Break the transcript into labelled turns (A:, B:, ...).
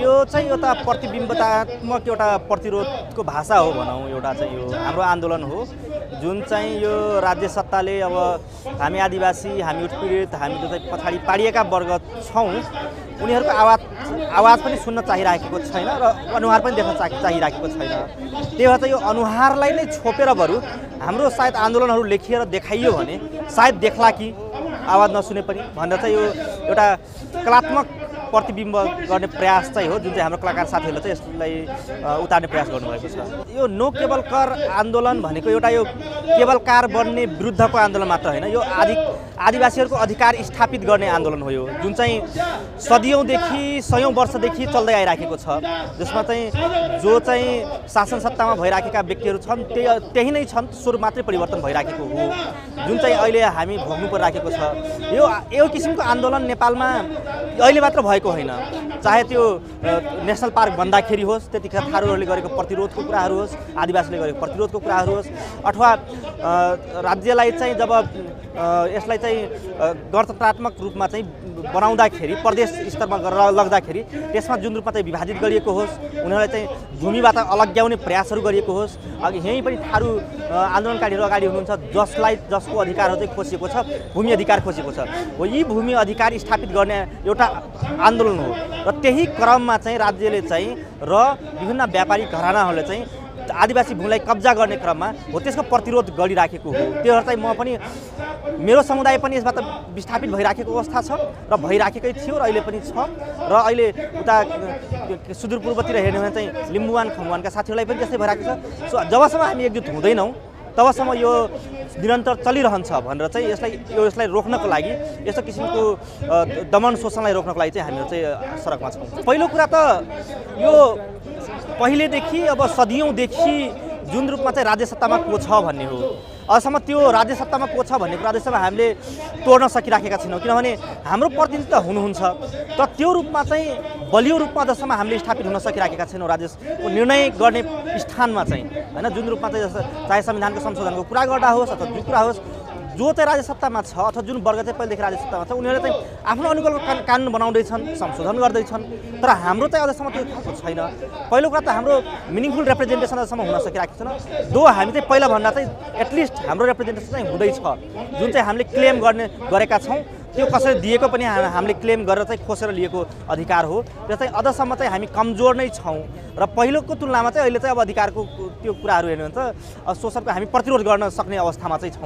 A: त्यो चाहिँ एउटा प्रतिबिम्बतात्मक एउटा प्रतिरोधको भाषा हो भनौँ। एउटा चाहिँ यो हाम्रो आन्दोलन हो जुन चाहिँ यो राज्य सत्ताले अब हामी आदिवासी, हामी उत्पीडित, हामी जो चाहिँ पछाडि पाडिएका वर्ग छौँ उनीहरूको आवाज पनि सुन्न चाहिरहेको छैन र अनुहार पनि देख्न चाहिरहेको छैन। त्यही भएर चाहिँ यो अनुहारलाई नै छोपेर बरु हाम्रो सायद आन्दोलनहरू लेखिएर देखाइयो भने सायद देख्ला कि आवाज नसुने पनि भनेर चाहिँ यो एउटा कलात्मक प्रतिबिम्ब गर्ने प्रयास चाहिँ हो जुन चाहिँ हाम्रो कलाकार साथीहरूले चाहिँ यसलाई उतार्ने प्रयास गर्नुभएको छ। यो नो केबल कर आन्दोलन भनेको एउटा यो केबल कार बन्ने विरुद्धको आन्दोलन मात्र होइन, यो आदिवासीहरूको अधिकार स्थापित गर्ने आन्दोलन हो यो जुन चाहिँ सदियौँदेखि सयौँ वर्षदेखि चल्दै आइराखेको छ। जसमा चाहिँ जो चाहिँ शासन सत्तामा भइराखेका व्यक्तिहरू छन् त्यही नै छन्, स्वरूप मात्रै परिवर्तन भइराखेको हो जुन चाहिँ अहिले हामी भोग्नु परिराखेको छ। यो किसिमको आन्दोलन नेपालमा अहिले मात्र भएको होइन, चाहे त्यो नेसनल पार्क भन्दाखेरि होस्, त्यतिखेर थारूहरूले गरेको प्रतिरोधको कुराहरू होस्, आदिवासीले गरेको प्रतिरोधको कुराहरू होस्, अथवा राज्यलाई चाहिँ जब यसलाई चाहिँ गणतन्त्रात्मक रूपमा चाहिँ बनाउँदाखेरि प्रदेश स्तरमा गरेर लग्दाखेरि त्यसमा जुन रूपमा चाहिँ विभाजित गरिएको होस्, उनीहरूलाई चाहिँ भूमिबाट अलग्याउने प्रयासहरू गरिएको होस्। अघि यहीँ पनि थारू आन्दोलनकारीहरू अगाडि हुनुहुन्छ जसको अधिकारहरू चाहिँ खोसिएको छ, भूमि अधिकार खोसिएको छ। हो यी भूमि अधिकार स्थापित गर्ने एउटा आन्दोलन हो र त्यही क्रममा चाहिँ राज्यले चाहिँ र विभिन्न व्यापारी घरानाहरूले चाहिँ आदिवासी भूमिलाई कब्जा गर्ने क्रममा हो त्यसको प्रतिरोध गरिराखेको हो। त्यो चाहिँ म पनि मेरो समुदाय पनि यसबाट विस्थापित भइराखेको अवस्था छ र भइराखेकै थियो र अहिले पनि छ र अहिले उता सुदूरपूर्वतिर हेर्ने भने चाहिँ लिम्बुवान खम्बुवानका साथीहरूलाई पनि त्यस्तै भइरहेको छ। सो जबसम्म हामी एकजुट हुँदैनौँ तबसम्म यो निरन्तर चलिरहन्छ भनेर चाहिँ यसलाई रोक्नको लागि यस्तो किसिमको दमन शोषणलाई रोक्नको लागि चाहिँ हामीहरू चाहिँ सडकमा छौँ। पहिलो कुरा त यो पहिलेदेखि अब सदियौँदेखि जुन रूपमा चाहिँ राज्य सत्तामा को छ भन्ने हो, अझसम्म त्यो राज्य सत्तामा को छ भन्ने कुरा अझसम्म हामीले तोड्न सकिराखेका छैनौँ। किनभने हाम्रो प्रतिनिधित्व हुनुहुन्छ तर त्यो रूपमा चाहिँ बलियो रूपमा जसम्म हामीले स्थापित हुन सकिराखेका छैनौँ राज्यको निर्णय गर्ने स्थानमा चाहिँ होइन। जुन रूपमा चाहिँ चाहे संविधानको संशोधनको कुरा गर्दा होस् अथवा जुन कुरा होस् जो चाहिँ राज्य सत्तामा छ अथवा जुन वर्ग चाहिँ पहिलेदेखि राज्य सत्तामा छ उनीहरूले चाहिँ आफ्नो अनुकूलको कानुन बनाउँदैछन्, संशोधन गर्दैछन्, तर हाम्रो चाहिँ अझसम्म त्यो खालको छैन। पहिलो कुरा त हाम्रो मिनिङफुल रिप्रेजेन्टेसन अझसम्म हुन सकिरहेको छैन। दो हामी चाहिँ पहिला भन्दा चाहिँ एटलिस्ट हाम्रो रिप्रेजेन्टेसन चाहिँ हुँदैछ जुन चाहिँ हामीले क्लेम गरेका छौँ। त्यो कसरी दिएको पनि हामीले क्लेम गरेर चाहिँ खोसेर लिएको अधिकार हो। त्यो चाहिँ अझसम्म चाहिँ हामी कमजोर नै छौँ र पहिलोको तुलनामा चाहिँ अहिले चाहिँ अब अधिकारको त्यो कुराहरू हेर्नु भने त शोषणको हामी प्रतिरोध गर्न सक्ने अवस्थामा चाहिँ छौँ।